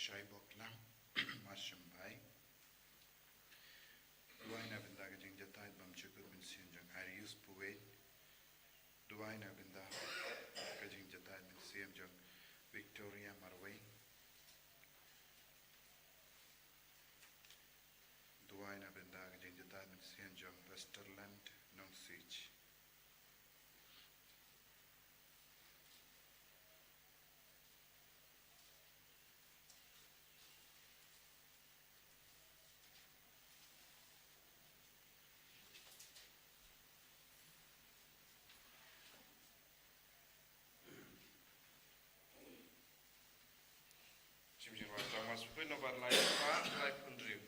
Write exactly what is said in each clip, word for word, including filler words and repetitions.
Shai Boklang, Mashembai. Duwai na bynta ka jingjatai bymjukut mynsiem jong Arius Puwei. Duwai na bynta ka jingjatai mynsiem jong Victoria Marwei. Duwai na bynta ka jingjatai mynsiem jong Westerland Nongsiej. Shim jingrwai tang mas pui nombar lai spah lai phew hynriew.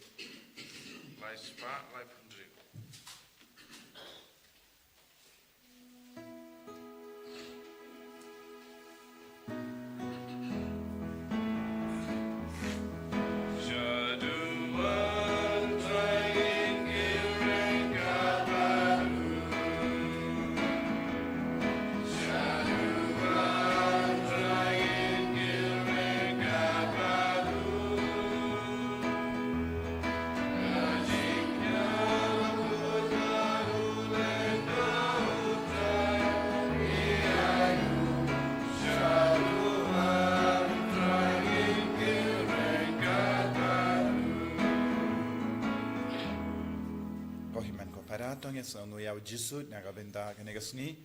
Lai spah lai phew hynriew. Ko hynmen ko para, to ngin sngewnguh ïa u Jisu na ka bynta kane ka sngi.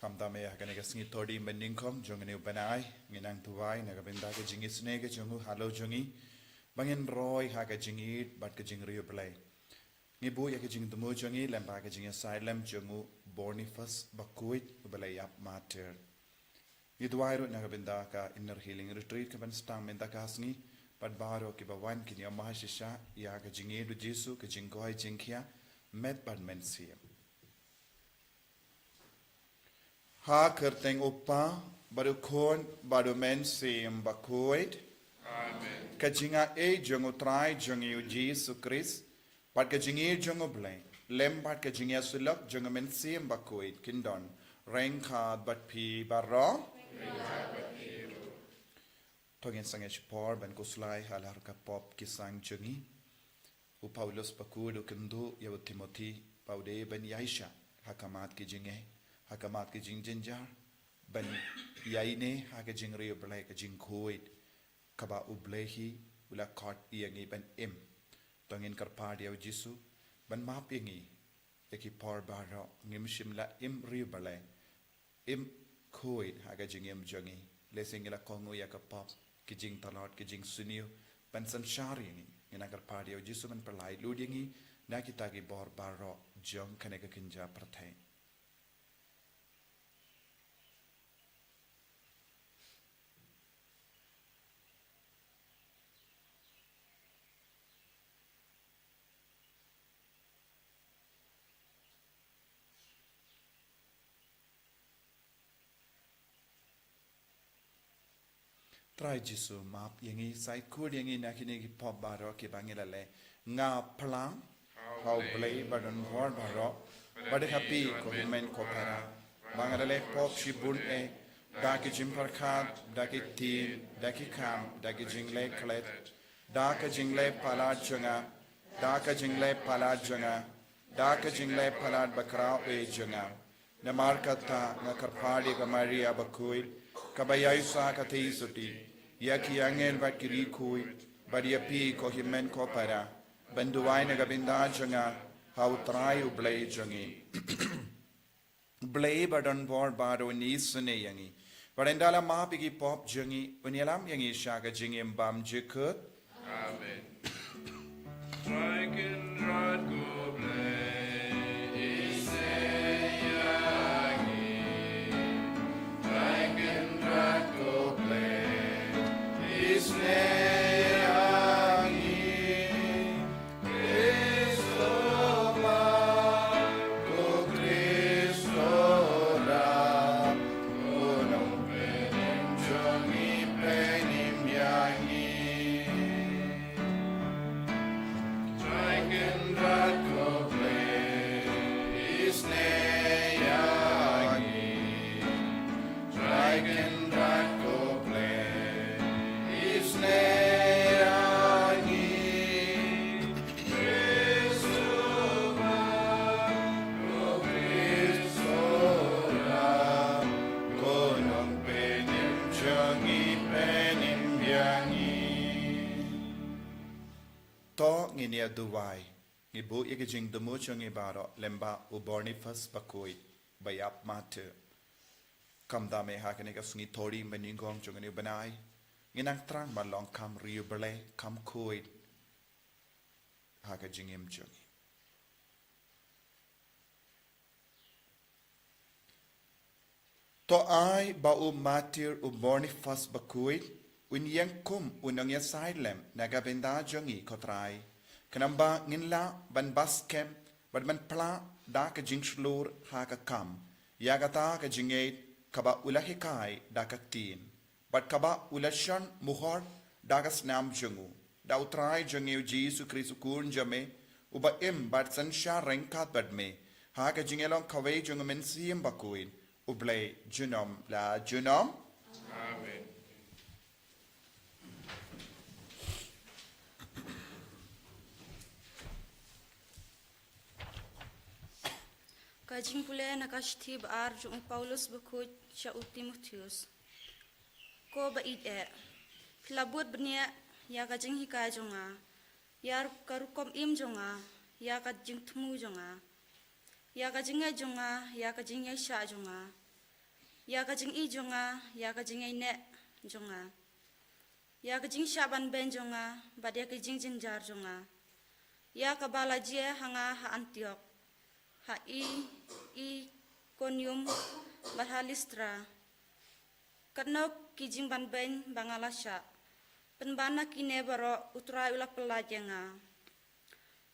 Khamtam ïa kane ka sngi thoh dien banyngkong jong une u bnai, ngin nang duwai na ka bynta ka jingisynei ka jong u halor jong ngi, ba ngin roi ha ka jingïeit bad ka jingriewblei. Ngi buh ïa ka jingthmu jong ngi lyngba ka jingïasaid lem jong u Boniface Bakhuid, uba la ïap martyr. Ngi duwai ruh na ka bynta ka Inner Healing Retreat kaban sdang mynta ka sngi, bad baroh kiba wan kin ïoh mad shisha ïa ka jingïeit u Jisu, ka jingkoit jingkhiah met bad mynsiem. Ha kyrteng u Kpa, bad u Khun, bad u Mynsiem Bakhuid. Amen. Ka jingaiei jong u Trai jong ngi u Jisu Khrist, bad ka jingïeit jong u Blei, lem bad ka jingïasyllok jong u Mynsiem Bakhuid, kin don ryngkat bad phi baroh. To ngin sangeh shipor ban khuslai halor ka pop ki sang jong ngi. U Paulus bakhuid u kynduh ïa u Timothi ba u dei ban ïaishah ha khmat ki jingeh, ha khmat ki jingjynjar, ban ïaineh ha ka jingriewblei, ka jingkhuid kaba u Blei hi u la khot ïa ngi ban im. To ngin kyrpad ïa u Jisu ban map ïa ngi ïa ki por baroh ngim shym la im riewblei, im khuid ha ka jingim jong ngi. Lehse ngi la kohnguh ïa ka pop, ki jingtlot, ki jingsniew ban synshar ïa ngi. Ngin nang kyrpad ïa u Jisu ban pynlait lut ïa ngi na kita ki bor baroh jong kane ka kynja pyrthei. Trai Jisu, map ïa ngi, sa khuid ïa ngi na kine ki pop baroh kiba ngi la leh. Nga phlang ha u Blei badonbor baroh, bad ha phi ko hynmen ko para, ba nga la leh pop shibun eh, da ki jingpyrkhat, da ki ktien, da ki kam, da ki jingleh klet, da ka jingleh palat jong nga, da ka jingleh palat jong nga, da ka jingleh palat bakhraw eh jong nga. Namar kata nga kyrpad ïa ka Maria bakhuid, kaba ïaishah katei sotti, ïa ki angel bad ki riewkhuid, bad ïa phi ko hynmen ko para, ban duwai na ka bynta jong nga ha u Trai u Blei jong ngi. Blei badonbor baroh un isynei ïa ngi, bad ynda la map ïa ki pop jong ngi, un ïalam ïa ngi sha ka jingim bymjukut. Amen. Trai Kynrad ko Blei, isynei ïa ngi. Trai Kynrad ko Blei, isynei ïa ngi. Khristo Bah, ko Khristo Rah, ko Nongpynim jong ngi, pynim ïa ngi. Trai Kynrad ko Blei, isynei ïa ngi. Trai Kynrad ko Blei, isynei Jong ngi pynbiang ïa ngi. To ngin ïa duwai. Ngi buh ïa ka jingthmu jong ngi baroh lyngba u Boniface bakhuid ba ïap martyr. Kumta me ha kane ka sngi thuri mynnyngkong jong kane u bnai, ngin nang thrang ban long kham ri U Blei, kham khuid ha ka jingim jong ngi. To ai ba u martyr u Boniface bakhuid un ïeng kum u nongïasaid lem na ka bynta jong ngi, ko Trai, khnang ba ngin lah ban bam skhem bad ban phla da ka jingshlur ha ka kam ïa kata ka jingngeit kaba u la hikai da ka ktien, bad kaba u la shon mohor da ka snam jong u. Da u Trai jong ngi u Jisu Khrist u Khun jong me, uba im bad synshar ryngkat bad me ha ka jingïalong kawei jong u Mynsiem Bakhuid, U Blei junom la junom. Amen. Ka jingpule na ka shithi ba ar jong u Paulus bakhuid sha u Timotheus. Ko ba ïeit eh, phi la bud bniah ïa ka jinghikai jong nga, ïa ka rukom im jong nga, ïa ka jingthmu jong nga, ïa ka jingngeit jong nga, ïa ka jingïaishah jong nga, ïa ka jingïeit jong nga, ïa ka jingïaineh jong nga, ïa ka jingshah ban beiñ jong nga, bad ïa ka jingjynjar jong nga, ïa kaba la jia ha nga ha Antiok, ha I-, Ikonium, bad ha Listra. Katno ki jingbanbeiñ ba nga la shah. Pynban na kine baroh u Trai u la pyllait ïa nga.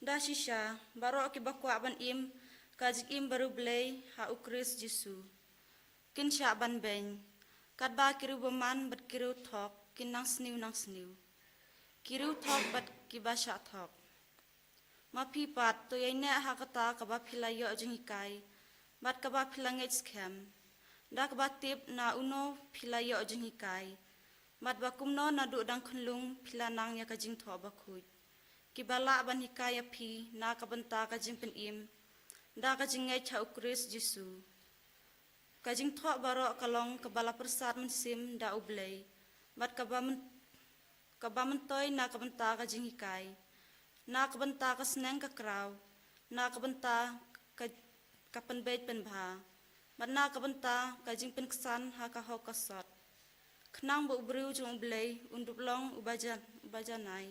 Da shisha, baroh kiba kwah ban im ka jingim bariewblei ha u Khrist Jisu, kin shah ban beiñ. Katba ki riewbymman bad ki riewthok kin nang sniew nang sniew, ki riewthok bad kiba shah thok. Ma phi pat, to ïaineh ha kata kaba phi la ïoh jinghikai, bad kaba phi la ngeit skhem. Da kaba tip na uno phi la ïoh jinghikai, bad ba kumno naduh dang khyllung phi la nang ïa ka jingthoh bakhuid. Kiba lah ban hikai ïa phi na ka bynta ka jingpynim da ka jingngeit ha u Khrist Jisu. Ka jingthoh baroh ka long kaba la pyrsad mynsiem da u Blei, bad kaba myn-, kaba myntoi na ka bynta ka jinghikai, na ka bynta ka sneng ka kraw, na ka bynta ka, ka pynbeit pynbha, bad na ka bynta ka jingpynksan ha ka hok ka sot. Khnang ba u briew jong u Blei un dup long uba jan-, uba janai,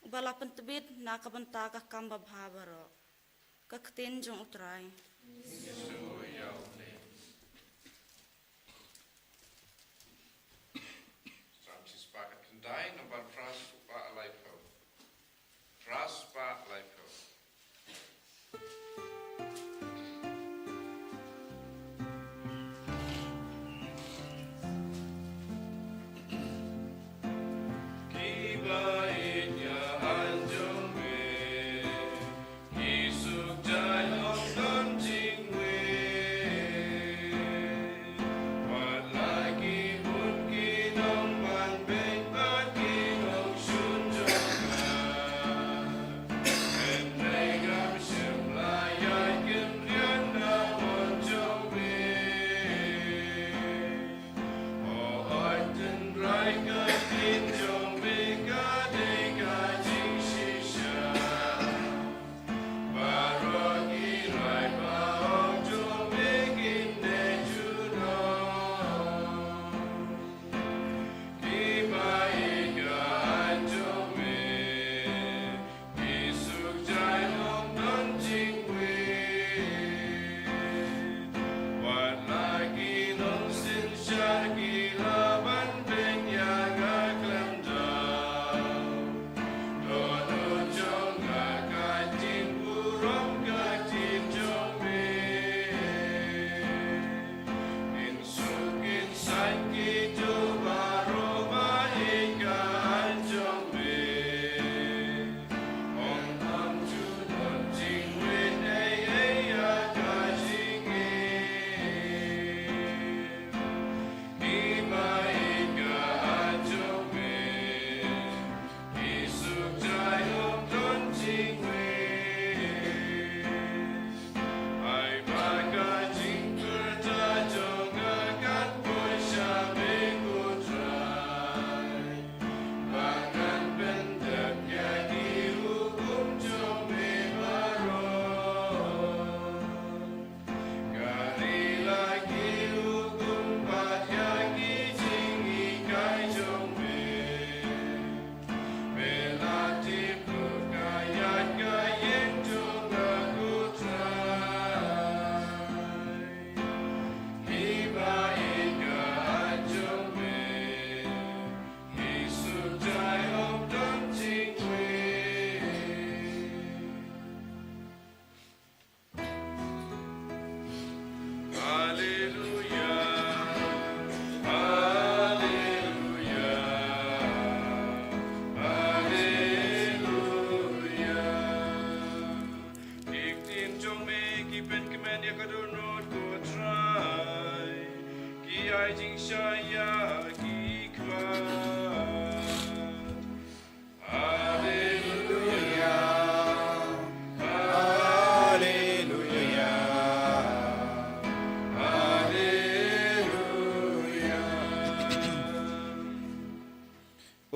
uba la pyntbit na ka bynta ka kam babha baroh. Ka ktien jong u Trai. Psalm shispah khyndai, nambar phra spah laiphew. Phra spah laiphew. Kiba ïeit ïa han jong me, ki suk jai ong don jingmut.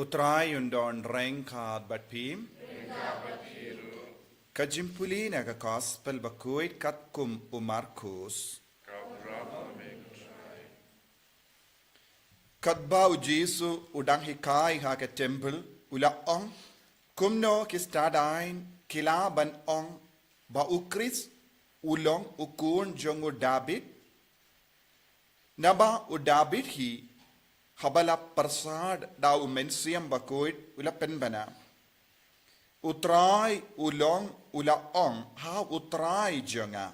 U Trai un don ryngkat bad phi. Ka jingpule na ka Gospel bakhuid katkum u Markus. Katba u Jisu u dang hikai ha ka templ, u la ong, kumno ki stad aiñ ki lah ban ong ba u Khrist u long u khun jong u Dabid? Naba u Dabid hi, haba la pyrsad da u Mynsiem Bakhuid, u la pynbna, U Trai u long, u la ong ha U Trai jong nga,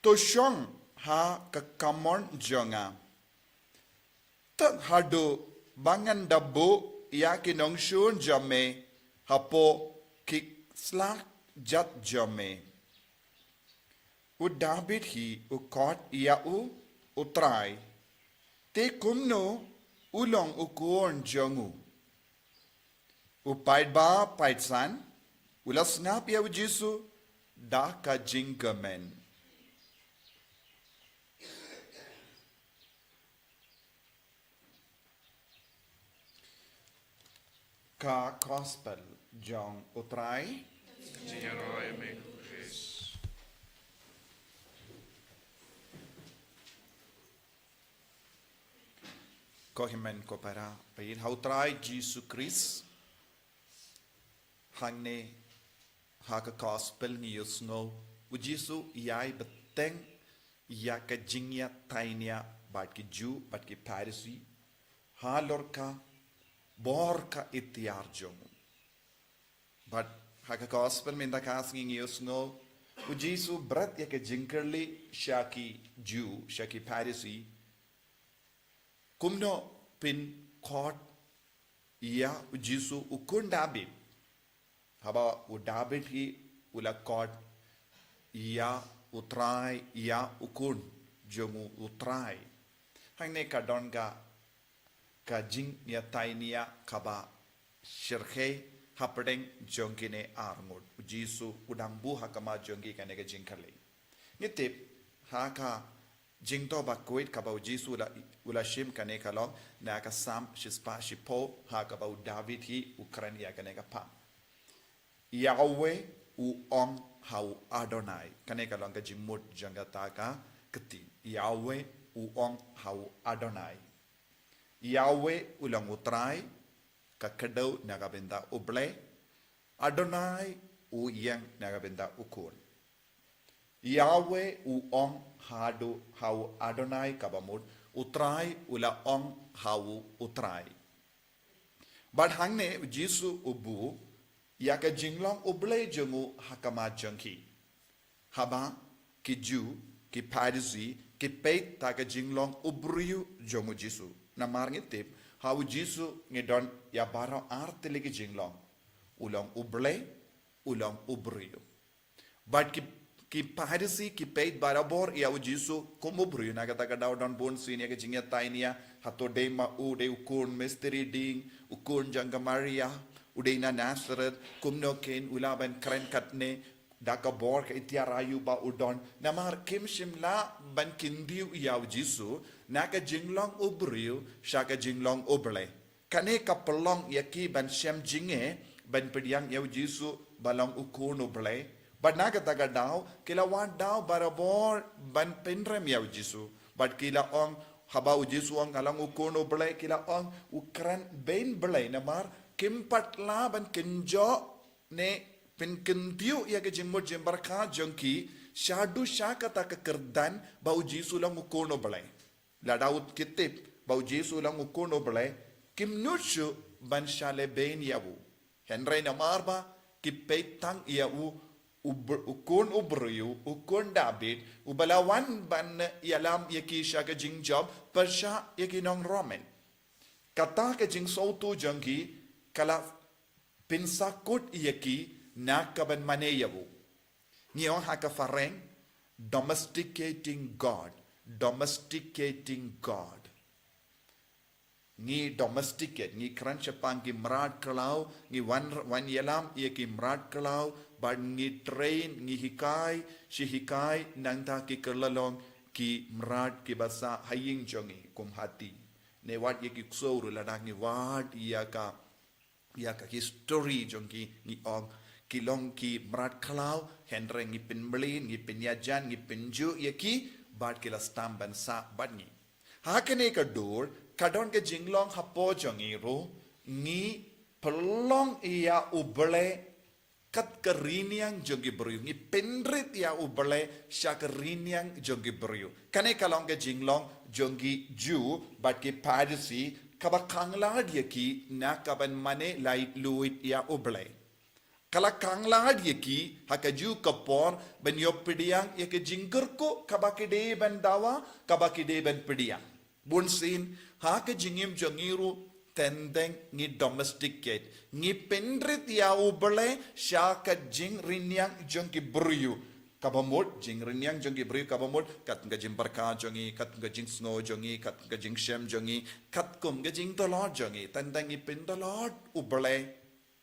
to shong ha ka kamon jong nga. Tang haduh ba ngan da buh ïa ki nongshun jong me hapoh ki slak jait jong me. U Dabid hi u khot ïa u, U Trai. Te kumno u long u khun jong u? U paidbah paidsan u la sngap ïa u Jisu da ka jingkmen. Ka Gospel jong U Trai. Jingiaroh ïa me ko Khrist. Ko hynmen ko para, peit ha U Trai Jisu Khrist. Hangne ha ka Gospel ngi ïohsngew u Jisu u ïai bteng ïa ka jingïatainia bad ki Jiw bad ki Pharisi halor ka bor ka iktiar jong u. Bad ha ka Gospel mynta ka sngi ngi ïohsngew u Jisu u bret ïa ka jingkylli sha ki Jiw, sha ki Pharisi, kumno phin khot ïa u Jisu u khun Dabid, haba u Dabid hi u la khot ïa U Trai, ïa u khun jong u U Trai. Hangne ka don ka, ka jingïatainia kaba shyrkhei hapdeng jong kine arngut. U Jisu u dang buh ha khmat jong ki kane ka jingkylli. Ngi tip ha ka Jingthoh Bakhuid kaba u Jisu u la, u la shim, kane ka long na ka Salm shispah shiphew, ha kaba u Dabid hi u kren ïa kane ka phang. Yahweh u ong ha u Adonai. Kane ka long ka jingmut jong kata ka ktien. Yahweh u ong ha u Adonai. Yahweh u long U Trai, ka kdew na ka bynta U Blei. Adonai u ïeng na ka bynta U Khun. Yahweh u ong haduh ha u Adonai kaba mut, U Trai u la ong ha u U Trai. Bad hangne u Jisu u buh ïa ka jinglong U Blei jong u ha khmat jong ki. Haba ki Jiw, ki Pharisi ki peit ïa ka jinglong u briew jong u Jisu. Namar ngi tip ha u Jisu ngi don ïa baroh ar tylli ki jinglong. U long U Blei, u long u briew. Bad ki, ki Pharisi ki peit barabor ïa u Jisu kum u briew, na kata ka daw don bun sien ïa ka jingïatainia, hato dei ma u dei u khun mistri dieng, u khun jong ka Maria, u dei na Nazareth, kumno kein u lah ban kren katne, da ka bor ka iktiar aïu ba u don. Namar kim shym lah ban kyntiew ïa u Jisu na ka jinglong u briew sha ka jinglong U Blei. Kane ka pynlong ïa ki ban shem jingeh ban pdiang ïa u Jisu ba long u Khun U Blei. Bad na kata ka daw ki la wad daw barabor ban pynrem ïa u Jisu. Bad ki la ong, haba u Jisu u ong nga long u Khun U Blei, ki la ong u kren beiñ Blei, namar kim pat lah ban kynjoh ne pynkyntiew ïa ka jingmut jingpyrkhat jong ki shaduh sha kata ka kyrdan ba u Jisu u long u Khun U Blei. Lada u, ki tip ba u Jisu u long u Khun U Blei, kim nud shuh ban shah lehbeiñ ïa u. Hynrei namar ba ki peit tang ïa u, u br-, u khun u briew, u khun Dabid, uba la wan ban ïalam ïa ki sha ka jingjop pyrshah ïa ki nong Roman. Kata ka jingsngewthuh jong ki ka la pynsakut ïa ki na ka ban mane ïa u. Ngi ong ha ka phareng, domesticating God, domesticating God. Ngi domesticate, ngi kren shaphang ki mrad khlaw, ngi wan, wan ïalam ïa ki mrad khlaw, bad ngi train, ngi hikai, shi hikai, nangta ki kylla long ki mrad kiba sah ha ïing jong ngi, kum hati. Ne wat ïa ki ksew ruh, lada ngi wad ïa ka, ïa ka history jong ki, ngi ong ki long ki mrad khlaw, hynrei ngi pynmlien, ngi pynïajan, ngi pynjur ïa ki, bad ki la sdang ban sah bad ngi. Ha kane ka dur, ka don ka jinglong hapoh jong ngi ruh, ngi pynlong ïa U Blei kat ka rynïeng jong ki briew, ngi pynrit ïa U Blei sha ka rynïeng jong ki briew. Kane ka long ka jinglong jong ki Jiw bad ki Pharisi, kaba khanglad ïa ki na ka ban mane laitluid ïa U Blei. Ka la khanglad ïa ki ha kajuh ka por ban ïoh pdiang ïa ka jingkyrkhu kaba ki dei ban dawa, kaba ki dei ban pdiang. Bunsien, ha ka jingim jong ngi ruh, teng teng ngi domesticate, ngi pynrit ïa U Blei sha ka jingrynïeng jong ki briew. Kaba mut, jingrynïeng jong ki briew kaba mut, kat ka jingpyrkhat jong ngi, kat ka jingsngew jong ngi, kat ka jingshem jong ngi, katkum ka jingtlot jong ngi, teng teng ngi pyntlot U Blei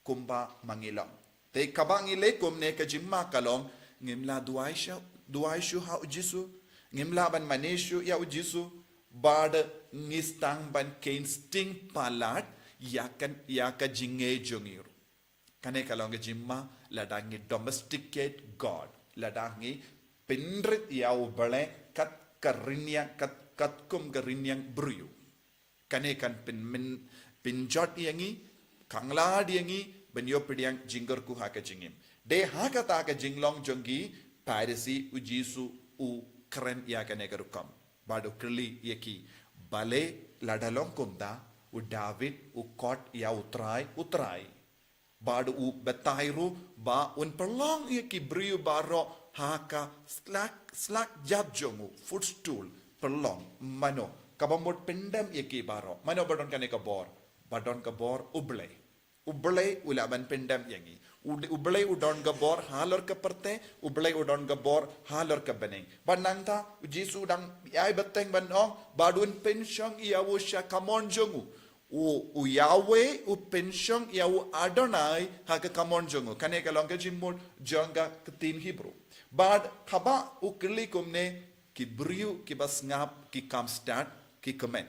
kumba ma ngi long. Te kaba ngi leh kumne, ka jingma ka long, ngim lah duwai shuh, duwai shuh ha U Jisu, ngim lah ban mane shuh ïa U Jisu, bad ngi sdang ban kheiñ sting palat ïa ka, ïa ka jingngeit jong ngi ruh. Kane ka long ka jingma lada ngi domesticate God, lada ngi pynrit ïa U Blei kat ka rynïeng, kat, katkum ka rynïeng briew. Kane kan pyn, pynjot ïa ngi, khanglad ïa ngi ban ïoh pdiang jingkyrkhu ha ka jingim. Dei ha kata ka jinglong jong ki Pharisi U Jisu u kren ïa kane ka rukom. Bad u kylli ïa ki, balei lada long kumta, u David u khot ïa U Trai, U Trai, bad u batai ruh ba un pynlong ïa ki briew baroh ha ka slak, slak jat jong u, footstool, pynlong, mano kaba mut pyndem ïa ki baroh? Mano ba don kane ka bor? Ba don ka bor U Blei. U Blei u lah ban pyndem ïa ngi. U, U Blei u don ka bor halor ka pyrthei, U Blei u don ka bor halor ka bneng. Bad nangta U Jisu u dang ïai bteng ban ong, bad un pynshong ïa u sha kamon jong u. U, u Yahweh u pynshong ïa u Adonai ha ka kamon jong u. Kane ka long ka jingmut jong ka ktien Hebrew. Bad haba u kylli kumne, ki briew kiba sngap ki kam stad, ki kmen.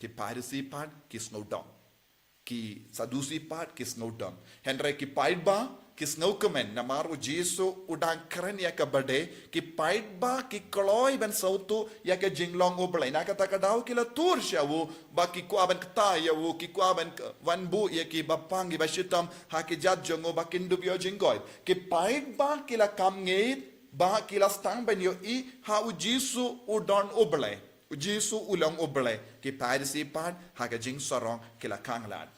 Ki Pharisi pat ki sngewdom. Ki Sadusi pat ki sngewdom. Hynrei ki paidbah ki sngewkmen, namar U Jisu u dang kren ïa kaba dei. Ki paidbah ki kloi ban sngewthuh ïa ka jinglong U Blei. Na kata ka daw ki la tur sha u ba ki kwah ban kta ïa u, ki kwah ban k-, wan buh ïa ki bapang, ki bashitom ha ki jat jong u ba kin dup ïoh jingkoit. Ki paidbah ki la kam ngeit ba ki la sdang ban ïohi ha U Jisu u don U Blei. U Jisu u long U Blei. Ki Pharisi pat ha ka jingsarong ki la khanglad.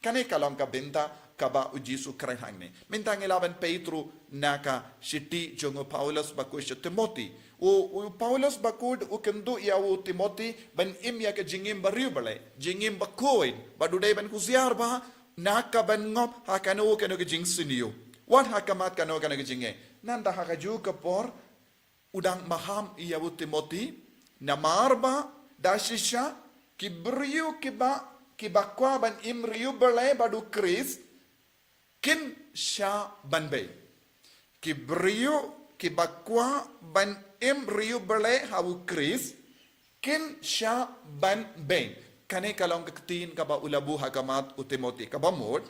Kane ka long ka bynta kaba U Jisu kren hangne. Mynta ngi lah ban peit ruh na ka shithi jong u Paulus bakhuid sha u Timothi. U, u Paulus bakhuid u kynduh ïa u Timothi ban im ïa ka jingim bariewblei, jingim bakhuid, bad u dei ban khusiar bha na ka ban ngop ha kano kano ka jingsniew, wat ha khmat kano kano ka jingeh. Nangta ha kajuh ka por u dang maham ïa u Timothi, namar ba da shisha ki briew kiba, kiba kwah ban im riewblei bad U Khrist kin shah ban beiñ. Ki briew kiba kwah ban im riewblei ha U Khrist kin shah ban beiñ. Kane ka long ka ktien kaba u la buh ha khmat u Timothi, kaba mut,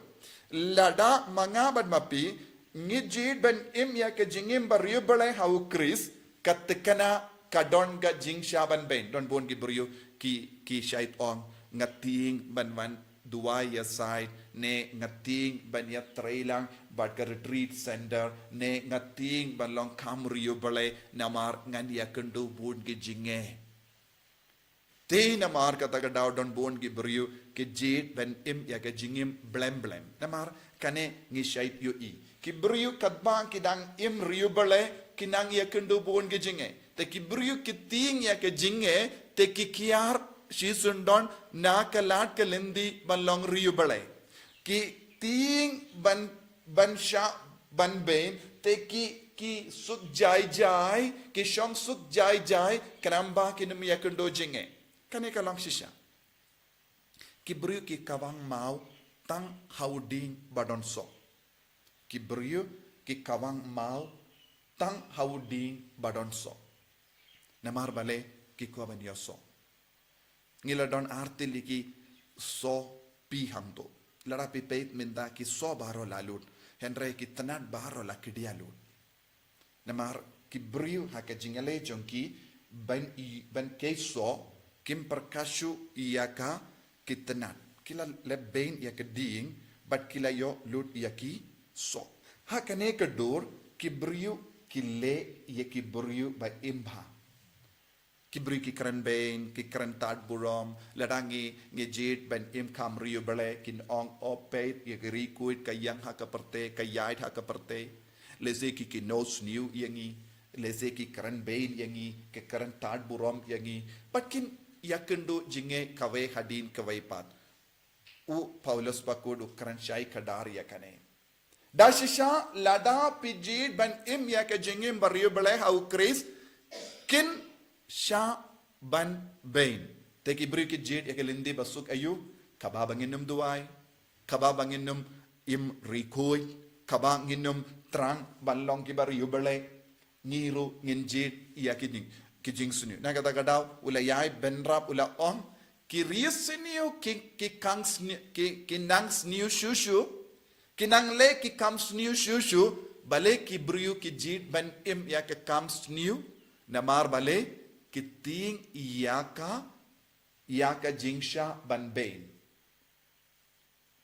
lada ma nga bad ma phi ngi jied ban im ïa ka jingim bariewblei ha U Khrist, ka thikna ka don ka jingshah ban beiñ. Don bun ki briew ki, ki shait ong, nga tieng ban wan duwai ïasaid, ne nga tieng ban ïatrei lang bad ka retreat center, ne nga tieng ban long kam riewblei namar ngan ïakynduh bun ki jingeh. Te namar kata ka daw don bun ki briew ki jied ban im ïa ka jingim blem blem. Namar kane ngi shait ïohi, ki briew katba ki dang im riewblei ki nang ïakynduh bun ki jingeh. Te ki briew ki tieng ïa ka jingeh, te ki kiar shisyndon na ka lad ka lynti ban long riewblei. Ki tieng ban, ban shah ban beiñ, te ki, ki suk jai jai, ki shong suk jai jai, khnang ba kin ym ïakynduh jingeh. Kane ka long shisha. Ki briew ki kawang maw tang ha u dieng ba don soh. Ki briew ki kawang maw tang ha u dieng ba don soh. Namar balei? Ki kwah ban ïoh soh. Ngi la don artylli ki soh phi hangto. Lada phi peit mynta ki soh baroh la lut. Hynrei ki tnat baroh la khia lut. Namar ki briew ha ka jingïaleh jong ki ban i, ban kheiñ soh, kim pyrkhat shuh ïa ka ki tnat. Ki la leh beiñ ïa ka dieng, bad ki la ïoh lut ïa ki soh. Ha kane ka dur, ki briew ki leh ïa ki briew ba im bha. Ki briew ki kren beiñ, ki kren tad burom, lada ngi, ngi jied ban im kam riewblei, kin ong, o peit, ïa ka ri khuid ka ïeng ha ka pyrthei, ka ïaid ha ka pyrthei. Lehse ki kynnoh sniew ïa ngi, lehse ki kren beiñ ïa ngi, ki kren tad burom ïa ngi. Bad kin ïakynduh jingeh kawei hadien kawei pat. U Paulus bakut u kren shai khadar ïa kane. Da shisha lada phi jied ban im ïa ka jingim ba riewblei ha u Khrist, kin shah ban beiñ. Te ki briew ki jied ïa ka lynti ba suk aïu, kaba ba ngin ym duwai, kaba ba ngin ym im ri khuid, kaba ngin ym thrang ban long ki ba riewblei. Ngi ruh ngin jied ïa ki jing, ki jingsniew. Na kata ka daw, u la ïai bynrap u la ong, ki riewsniew ki, ki kang sniew, ki, ki nang sniew shuh shuh, ki nang leh ki kam sniew shuh shuh, balei ki briew ki jied ban im ïa ka kam sniew, namar balei ki tieng ïa ka, ïa ka jingshah ban beiñ.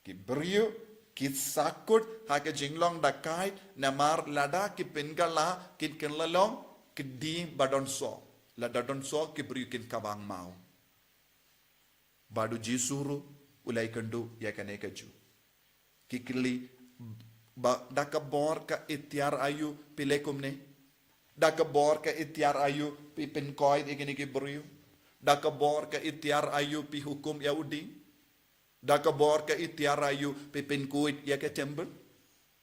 Ki briew ki sahkut ha ka jinglong dakai, namar lada ki pynkylla, kin kylla long ki dieng ba don soh. Lada don soh ki briew kin kaba ngam maw. Bad u Jisu ruh u la ïakynduh ïa kane kajuh. Ki kylli, ba da ka bor ka iktiar aïu phi leh kumne? Da ka bor ka iktiar aïu phi pynkoit ïa kine ki briew? Da ka bor ka iktiar aïu phi hukum ïa u dieng? Da ka bor ka iktiar aïu phi pynkhuid ïa ka templ?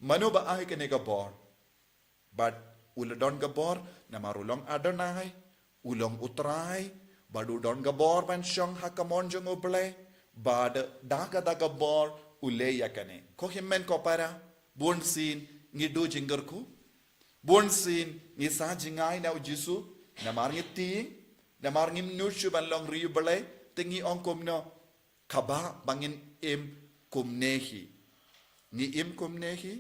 Mano ba ai kane ka bor? Bad u la don ka bor, namar u long Adonai, u long u Trai, bad u don ka bor ban shong ha ka mon jong u Blei, bad da kata ka bor u leh ïa kane. Ko hynmen ko para, bunsien ngi duh jingkyrkhu, bunsien ngi sah jngai na u Jisu, namar ngi tieng, namar ngim nud shuh ban long riewblei, te ngi ong kumno, kaba ba ngin im kumne hi. Ngi im kumne hi,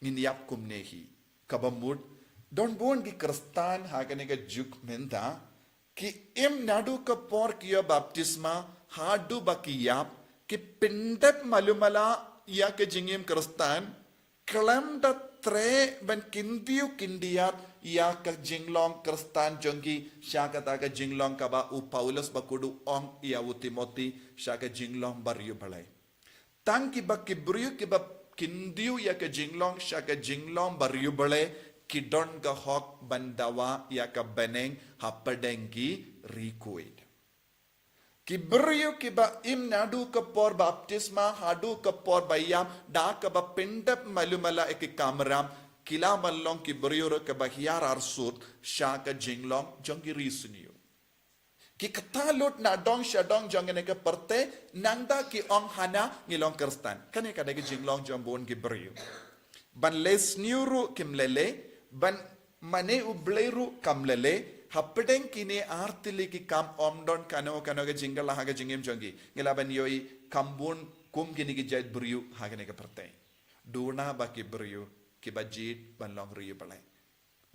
ngin ïap kumne hi. Kaba mut, don bun ki Khristan ha kane ka juk mynta, ki im naduh ka por ki ïoh baptisma, haduh ba ki ïap, ki pyndep malu mala ïa ka jingim Khristan, khlem da treh ban kyntiew kyndiat ïa ka jinglong Khristan jong ki, sha kata ka jinglong kaba u Paulus bakut u ong ïa u Timothy, sha ka jinglong ba riewblei. Tang kiba ki briew kiba kyntiew ïa ka jinglong sha ka jinglong ba riewblei, ki don ka hok ban dawa ïa ka bneng hapdeng ki ri khuid. Ki briew kiba im naduh ka por baptisma haduh ka por ba ïap, da kaba pyndep malu mala ïa ki kamram, ki la ban long ki briew ruh kiba hiar arsut sha ka jinglong jong ki riewsniew. Ki kata lut na dong sha dong jong kane ka pyrthei, nangta ki ong hana ngi long Khristan. Kane ka dei ka jinglong jong bun ki briew. Ban leh sniew ruh kim leh leh, ban mane u Blei ruh kam leh leh, hapdeng kine artylli ki kam ym don kano kano ka jingkylla ha ka jingim jong ki. Ngi lah ban ïohi kam bun kum kine ki jait briew ha kane ka pyrthei. Duna ba ki briew kiba jied ban long riewblei.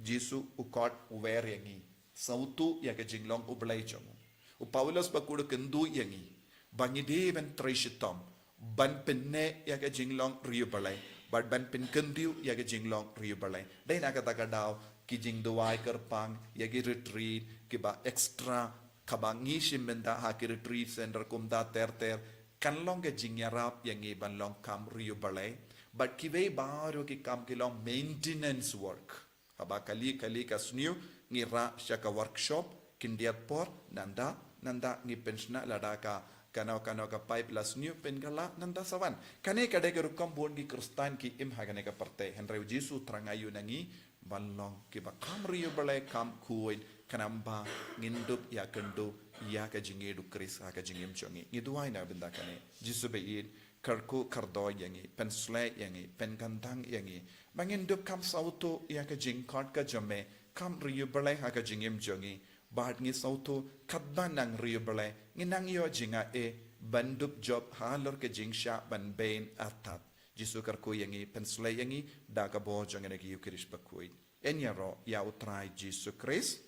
Jisu u khot u wer ïa ngi. Sngewthuh ïa ka jinglong u Blei jong u. U Paulus bakut u kynduh ïa ngi ba ngi dei ban trei shitom ban pynneh ïa ka jinglong riewblei, bad ban pynkyntiew ïa ka jinglong riewblei. Dei na kata ka daw ki jingduwai kyrpang ïa ki retreat kiba extra kaba ngi shim bynta ha ki retreat center kumta ter ter, kan long ka jingïarap ïa ngi ban long kam riewblei. Bad kiwei baroh ki kam ki long maintenance work. Haba kali kali ka sniew ngi rah sha ka workshop, khyndiat por, nangta nangta ngi pynshna lada ka kano kano ka pipe la sniew, pynkylla, nangta sa wan. Kane ka dei ka rukom bun ki Khristan ki im ha kane ka pyrthei. Hynrei u Jisu u thrang aïu na ngi, ban long kiba kam riewblei kam khuid, khnang ba ngin dup ïakynduh ïa ka jingïeit u Khrist ha ka jingim jong ngi. Ngi duwai na bynta kane. Jisu ba ïeit, kyrkhu kyrdoh ïa ngi, pynshlei ïa ngi, pynkyndang ïa ngi ba ngin dup kam sngewthuh ïa ka jingkhot ka jong me kam riewblei ha ka jingim jong ngi. Bad ngi sngewthuh katba nang ri U Blei, ngi nang ïoh jingaiei ban dup jop halor ka jingshah ban beiñ artat. Jisu kyrkhu ïa ngi, pynshlei ïa ngi da ka bor jong kane ka Eukharist bakhuid. Yn ïaroh ïa U Trai Jisu Khrist.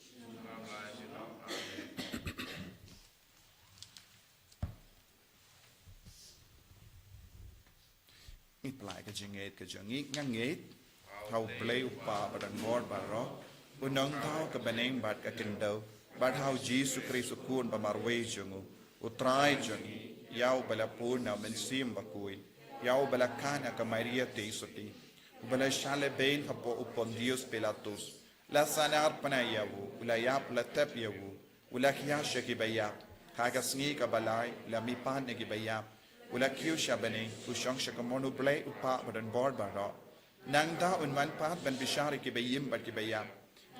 Ngi pynlait ka jingngeit ka jong ngi, nga ngeit ha U Blei U Kpa badonbor baroh, U Nongthaw ka bneng bad ka khyndew, bad ha U Jisu Khrist U Khun bamarwei jong U, U Trai jong ngi, ïa uba la pun na U Mynsiem Bakhuid, ïa uba la khang ha ka Maria Theisotti, uba la shah lehbeiñ hapoh u Pontius Pilatus, la sahnarphna ïa u, u la ïap, la tep ïa u, u la khia sha ki baïap, ha ka sngi kaba lai u la mihpat na ki baïap, u la kiew sha bneng, u shong sha kamon U Blei U Kpa badonbor baroh. Nangta un wan pat ban bishar ïa ki baïm bad ki baïap.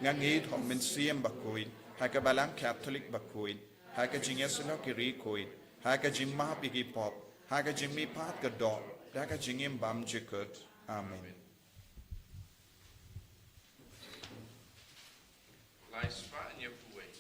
Nga ngeit ha U Mynsiem Bakhuid, ha ka Balang Katholik bakhuid, ha ka jingïasyllok ki riewkhuid, ha ka jingmap ïa ki pop, ha ka jingmihpat ka doh, da ka jingim bymjukut. Amen. Lai spah ñiew phew wei.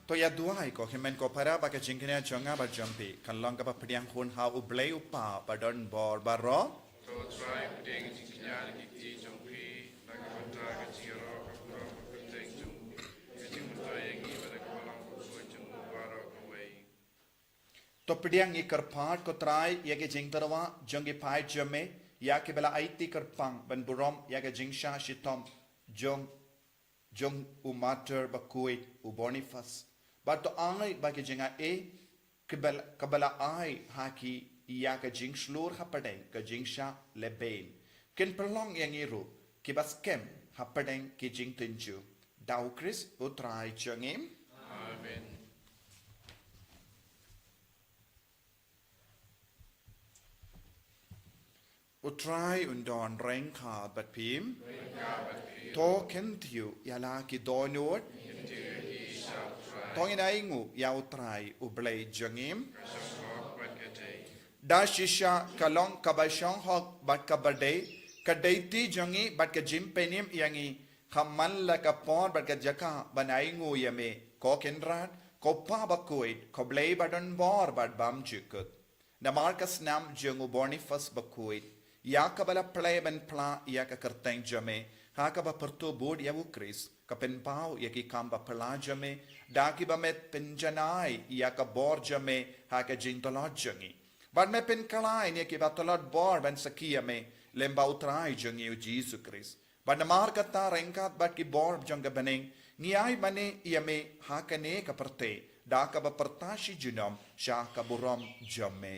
To ïa duwai ko hynmen ko para ba ka jingkñia jong nga bad jong phi kan long kaba pdiang hun ha U Blei U Kpa badonbor baroh. To Trai pdiang jingkñia ki kti jong phi na ka bynta ka jingïaroh ka burom ka kyrteng jong u, ka jingmyntoi ïa ngi bad ka balang bakhuid jong u baroh kawei. To pdiang ngi kyrpad ko Trai ïa ki jingtyrwa jong ki paid jong me, ïa kiba la aiti kyrpang ban burom ïa ka jingshah shitom jong jong u martyr bakhuid u Boniface. Bad to ai ba ki jingaiei kaba la, kaba la ai ha ki ïa ka jingshlur hapdeng ka jingshah lehbeiñ kin pynlong ïa ngi ruh kiba skhem hapdeng ki jingtynjuh. Da U Khrist U Trai jong ngi. Amen. U Trai un don ryngkat bad phi. To kyntiew ïa la ki dohnud. To ngin ainguh ïa U Trai U Blei jong ngi. Da shisha ka long kaba shong hok bad kaba dei, ka dei ti jong ngi bad ka jingpynim ïa ngi, ha man la ka por bad ka jaka ban ainguh ïa me, ko Kynrad, ko Pa bakhuid, ko Blei badonbor bad bymjukut. Namar ka snam jong u Boniface bakhuid, ïa kaba la plie ban pla ïa ka kyrteng jong me, ha kaba pyrtuh bud ïa U Khrist, ka pynpaw ïa ki kam baphylla jong me, da kiba me pynjanai ïa ka bor jong me ha ka jingtlot jong ngi. Bad me pynkylla ïa kiba tlot bor ban sakhi ïa me lyngba U Trai jong ngi U Jisu Khrist. Bad namar kata ryngkat bad ki bor jong ka bneng, ngi ai mane ïa me ha kane ka pyrthei, da kaba pyrta shi junom sha ka burom jong me.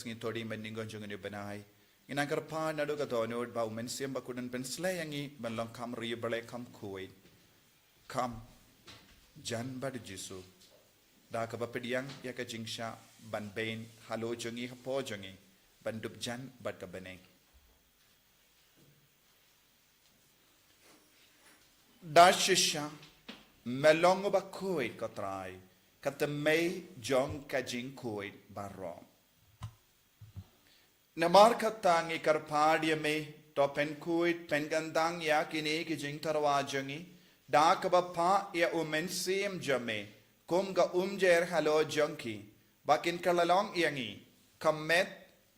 Ngi todi mynnyngkong jong une u bnai. Ngi nang kyrpad naduh ka dohnud ba u Mynsiem Bakhuid un pynsleh ïa ngi ban long kam riewblei, kam khuid, kam jan bad u Jisu. Da kaba pdiang ïa ka jingshah ban beiñ halor jong ngi hapoh jong ngi ban dubjan bad ka bneng. Da shisha me long uba khuid ko Trai, ka tymmen jong ka jingkhuid baroh. Namar kata ngi kyrpad ïa me, to pynkhuid pynkyndang ïa kine ki jingtyrwa jong ngi da kaba phah ïa u Mynsiem jong me kum ka umjer halor jong ki, ba kin kylla long ïa ngi ka met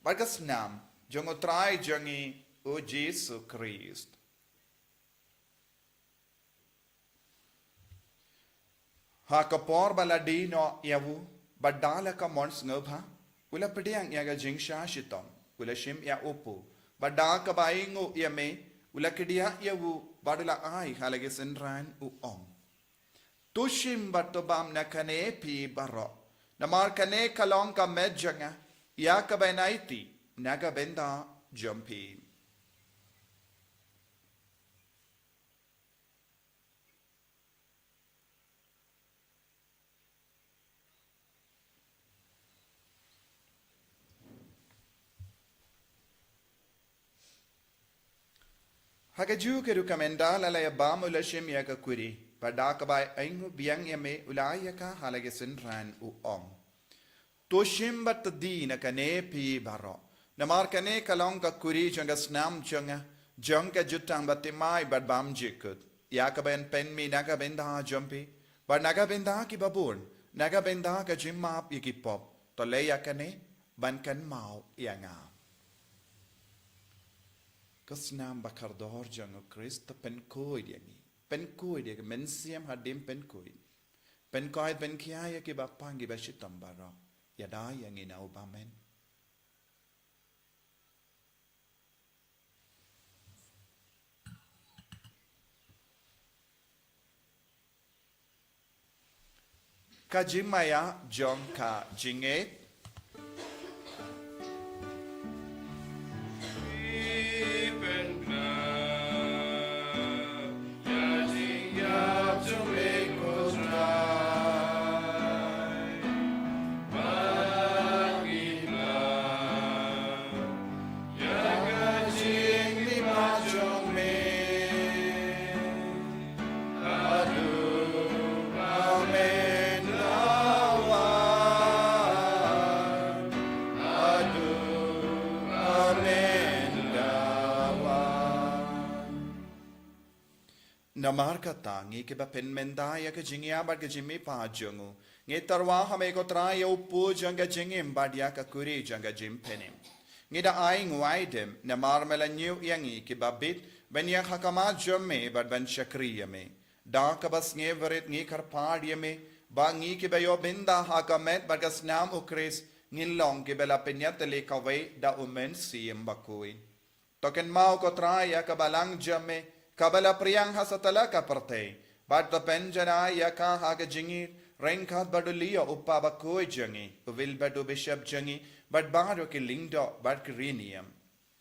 bad ka snam jong u Trai jong ngi u Jisu Khrist. Ha ka por ba la die noh ïa u, bad da la ka mon sngewbha, u la pdiang ïa ka jingshah shitom, u la shim ïa u kpu, bad da kaba ainguh ïa me, u la kdiah ïa u, bad u la ai ha la ki synran, u ong: To shim bad to bam na kane phi baroh, namar kane ka long ka met jong nga, ïa kaba yn aiti na ka bynta jong phi. Ha kajuh ka rukom, ynda la la ïa bam, u la shim ïa ka kuri, bad da kaba ainguh biang ïa me, u la ai ïa ka ha la ki synran, u ong: To shim bad to die na kane phi baroh, namar kane ka long ka kuri jong ka snam jong nga, jong ka jutang bathymmai bad bymjukut, ïa kaba yn pynmih na ka bynta jong phi bad na ka bynta kiba bun, na ka bynta ka jingmap ïa ki pop. To leh ïa kane ban kynmaw ïa nga. Ka snam bakordor jong u Khrist, to pynkhuid ïa ngi, pynkhuid ïa ka mynsiem hadien pynkhuid. Pynkhuid, pynkhia ïa kiba pang, kiba shitom baroh. Ïada ïa ngi na u bymman. Ka jingmaïa jong ka jingngeit. Namar kata, ngi kiba pynmynta ïa ka jingïap bad ka jingmihpat jong u, ngi tyrwa ha me ko Trai ïa u kpu jong ka jingim bad ïa ka kuri jong ka jingpynim. Ngi da ai nguaidem namar me la ñiew ïa ngi kiba bit ban ïeng ha khmat jong me bad ban shakri ïa me. Da kaba sngewrit ngi kyrpad ïa me ba ngi kiba ïoh bynta ha ka met bad ka snam u Khrist ngin long kiba la pynïatylli kawei da u Mynsiem Bakhuid. To kynmaw ko Trai ïa ka balang jong me kaba la phriang ha satlak ka pyrthei, bad to pynjanai ïa ka ha ka jingïeit ryngkat bad u Leo u kpa bakhuid jong ngi, u Wilbert u bishop jong ngi, bad baroh ki lyngdoh bad ki riewniam.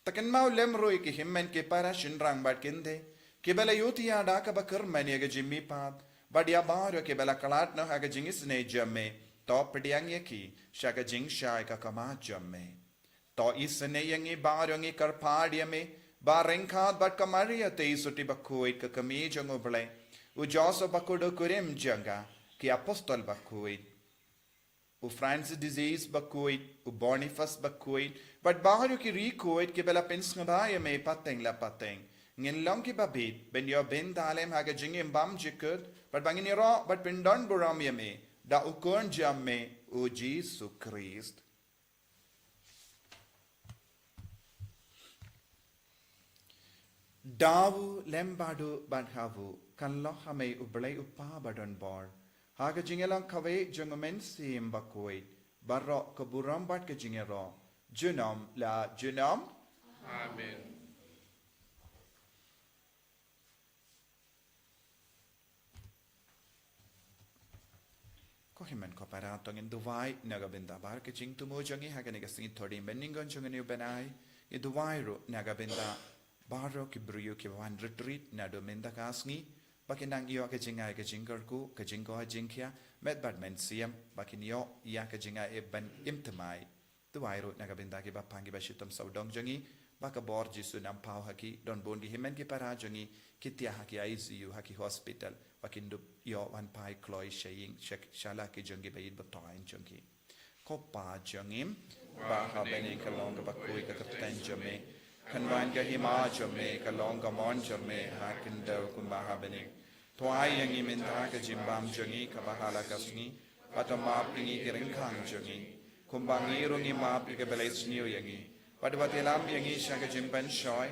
To kynmaw lem ruh ïa ki hynmen ki para shynrang bad kynthei kiba la ïohthiah da kaba kyrmen ïa ka jingmihpat, bad ïa baroh kiba la khlad noh ha ka jingisynei jong me, to pdiang ïa ki sha ka jingshai ka khmat jong me. To isynei ïa ngi baroh, ngi kyrpad ïa me ba ryngkat bad ka Maria Theisotti bakhuid, ka kmie jong u Blei, u Joseph bakhuid u kurim jong ka, ki apostol bakhuid, u Francis de Sales bakhuid, u Boniface bakhuid, bad baroh ki riewkhuid kiba la pynsngewbha ïa me pateng la pateng, ngin long kiba bit ban ïoh bynta lem ha ka jingim bymjukut, bad ba ngin ïaroh bad pyndonburom ïa me da u Khun jong me u Jisu Khrist. Da u lem bad u bad ha u, kan long ha me u Blei u Kpa badonbor, ha ka jingïalang kawei jong u Mynsiem Bakhuid, baroh ka burom bad ka jingïaroh, junom la junom. Amen. Ko Hynmen ko para to ngin duwai na ka bynta baroh ki jingthmu jong ngi ha kane ka sngi thirty mynnin jong une u bnai. Ngi duwai ruh na ka bynta baroh ki briew kiba wan retreat naduh mynta ka sngi, ba kin nang ïoh ka jingai ka jingkyrkhu, ka jingkoit jingkhiah, met bad mynsiem, ba kin ïoh ïa ka jingai ban im thymmai. Duwai ruh na ka bynta kiba pang kiba shitom sawdong jong ngi, ba ka bor Jisu un ym paw ha ki, don bun ki hynmen ki para jong ngi, ki thiah ha ki I C U, ha ki hospital, ba kin dup ïoh wan phai kloi sha ïing, sha, sha la ki jong ki ba ïeit ba thoh jong ki. Ko Pa jong ngi, ba ha bneng ka long kaba khuid ka kyrteng jong me, kan wan ka hima jong me, ka long ka mon jong me, ha khyndew kumba ha bneng. To ai ïa ngi mynta ka jingbam jong ngi kaba ha la ka sngi, bad to map ïa ngi ki ryngkang jong ngi, kumba ngi ruh ngi map ïa kiba leh sniew ïa ngi, bad wat ïalam ïa ngi sha ka jingpynshoi,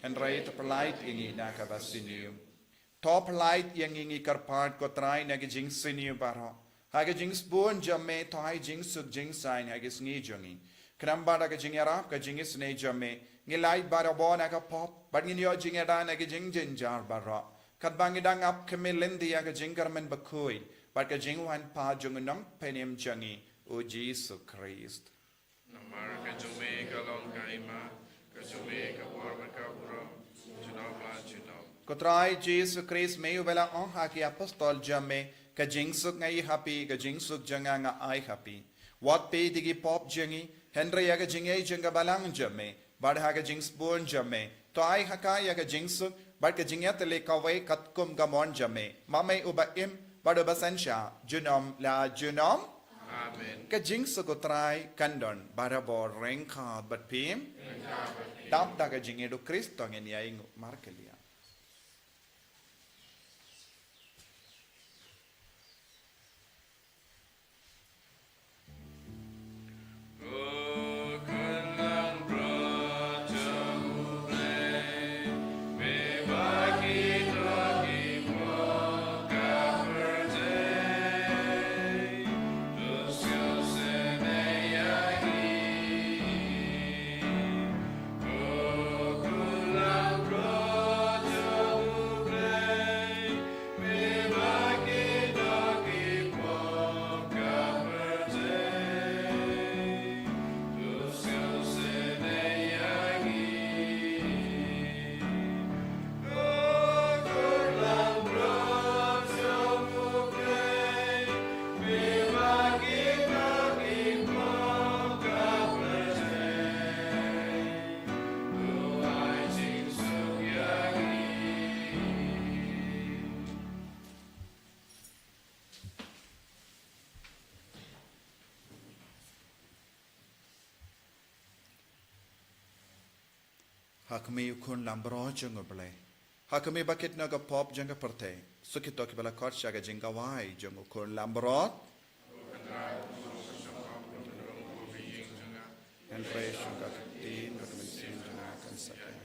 hynrei to pyllait ïa ngi na kaba sniew. To pyllait ïa ngi, ngi kyrpad ko Trai, na ki jingsniew baroh, ha ka jingsbun jong me, to ai jingsuk jingsaiñ ha ki sngi jong ngi. Khnang ba da ka jingïarap ka jingisynei jong me, ngin lait barabor na ka pop, bad ngin ïoh jingïada na ki jingjynjar baroh, katba ngi dang ap khmih lynti ïa ka jingkyrmen bakhuid bad ka jingwan pat jong u Nongpynim jong ngi, u Jisu Khrist. Namar ka jong me ka long ka hima, ka jong me ka bor bad ka burom, junom la junom. Ko Trai Jisu Khrist, me uba la ong ha ki apostol jong me, ka jingsuk nga ai ha phi, ka jingsuk jong nga nga ai ha phi. Wat peit ïa ki pop jong ngi, hynrei ïa ka jingïeit jong ka balang jong me, bad ha ka jingsbun jong me, to ai ha ka ïa ka jingsuk bad ka jingïatylli kawei katkum ka mon jong me, ma me uba im bad uba synshar junom la junom. Amen. Ka jingsuk u Trai kan don barabor ryngkat bad phi. Ryngkat bad phi. Dap da ka jingïeit u Khrist to ngin ïa ïnguh markylliang. Ha khmih u Khun Lambrot jong U Blei, ha khmih ba kit na ka pop jong ka pyrthei, suk ïa kito kiba la khot sha ka jingkawai jong U Khun Lambrot. Hynrei sha ka ktien bad ka mynsiem jong nga kan sa kawai.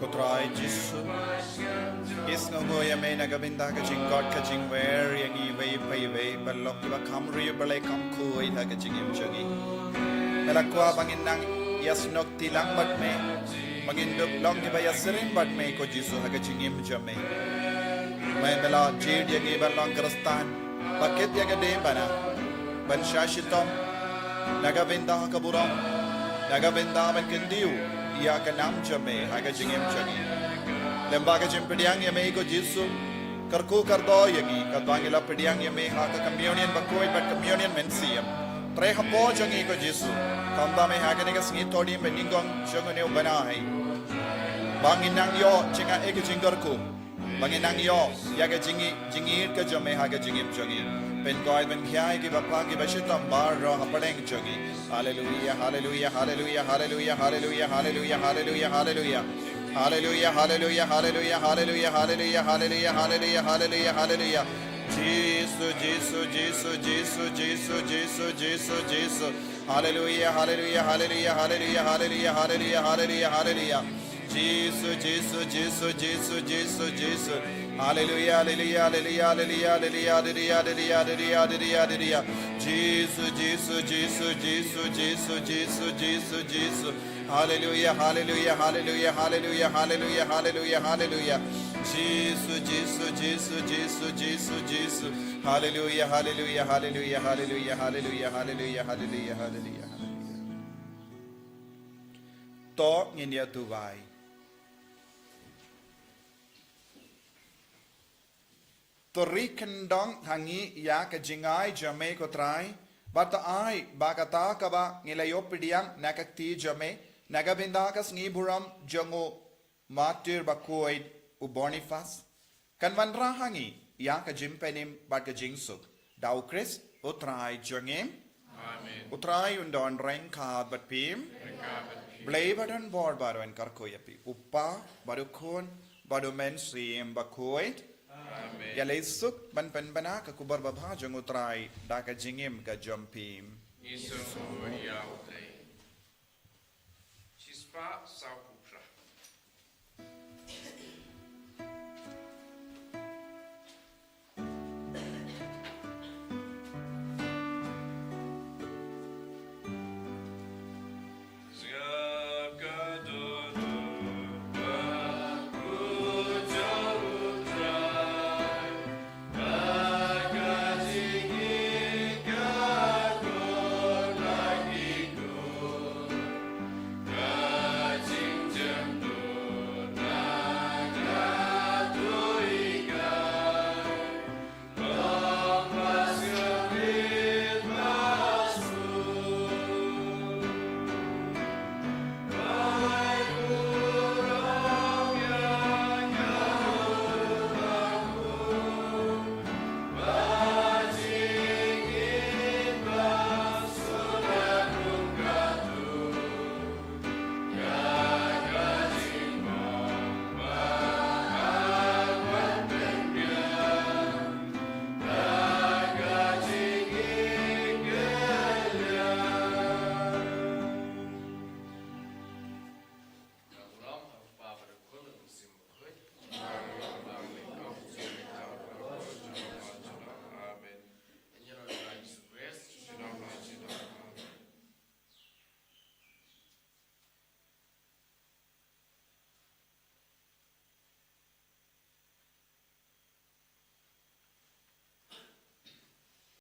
Ko Trai Jisu, ïohsngew ïa me na ka bynta ka jingkot ka jingwer ïa ngi iwei pa iwei, ban long kiba kham riewblei kham khuid ha ka jingim jong ngi. Me la kwah ba ngin nang ïasnoh kti lang bad me, ba ngin dup long kiba ïasyriem bad me ko Jisu ha ka jingim jong me. Me, me la jied ïa ngi ban long Khristan, ba kit ïa ka diengphna, ban shah shitom na ka bynta ka burom, na ka bynta ban kyntiew ïa ka nam jong me ha ka jingim jong ngi. Lem bad ka jingpdiang ïa me ko Jisu, kyrkhu kyrdoh ïa ngi katba ngi la pdiang ïa me ha ka communion bakhuid bad communion mynsiem. Trei hapoh jong ngi ko Jisu, khamtam eh ha kane ka sngi Thohdieng banyngkong jong une u bnai, ba ngin nang ïoh jingaiei ka jingkyrkhu, ba ngin nang ïoh ïa ka jingïeit, jingïeit ka jong me ha ka jingim jong ngi. Pynkoit pynkhia ïa kiba pang kiba shitom baroh hapdeng jong ngi. Haleluia, haleluia, haleluia, haleluia, haleluia, haleluia, haleluia, haleluia. Haleluia, haleluia, haleluia, haleluia, haleluia, haleluia, haleluia, haleluia, haleluia. Jisu, Jisu, Jisu, Jisu, Jisu, Jisu, Jisu, Jisu. Haleluia, haleluia, haleluia, haleluia, haleluia, haleluia, haleluia, haleluia. Jisu, Jisu, Jisu, Jisu, Jisu, Jisu. Haleluia, haleluia, haleluia, haleluia, haleluia, haleluia, haleluia, haleluia, haleluia. Jisu, Jisu, Jisu, Jisu, Jisu, Jisu, Jisu, Jisu. Haleluia, haleluia, haleluia, haleluia, haleluia, haleluia, haleluia. Jisu, Jisu, Jisu, Jisu, Jisu, Jisu. Haleluia, haleluia, haleluia, haleluia, haleluia, haleluia, haleluia, haleluia, haleluia. To ngin ïa duwai. To ri kyndong ha ngi ïa ka jingai jong me ko Trai, bad to ai ba kata kaba ngi la ïoh pdiang na ka kti jong me, na ka bynta ka sngi burom jong u martyr bakhuid u Boniface, kan wanrah ha ngi ïa ka jingpynim bad ka jingsuk. Da u Khrist u Trai jong ngi. Amen. U Trai un don ryngkat bad phi. Ryngkat bad phi. Blei ba don bor baroh un kyrkhu ïa phi. U Kpa bad u Khun bad u Mynsiem Bakhuid. Amen. Ïa leit suk ban pynbna ka khubor babha jong u Trai da ka jingim ka jong phi. Ngi sngewbha ïa u Trai. Shispah saw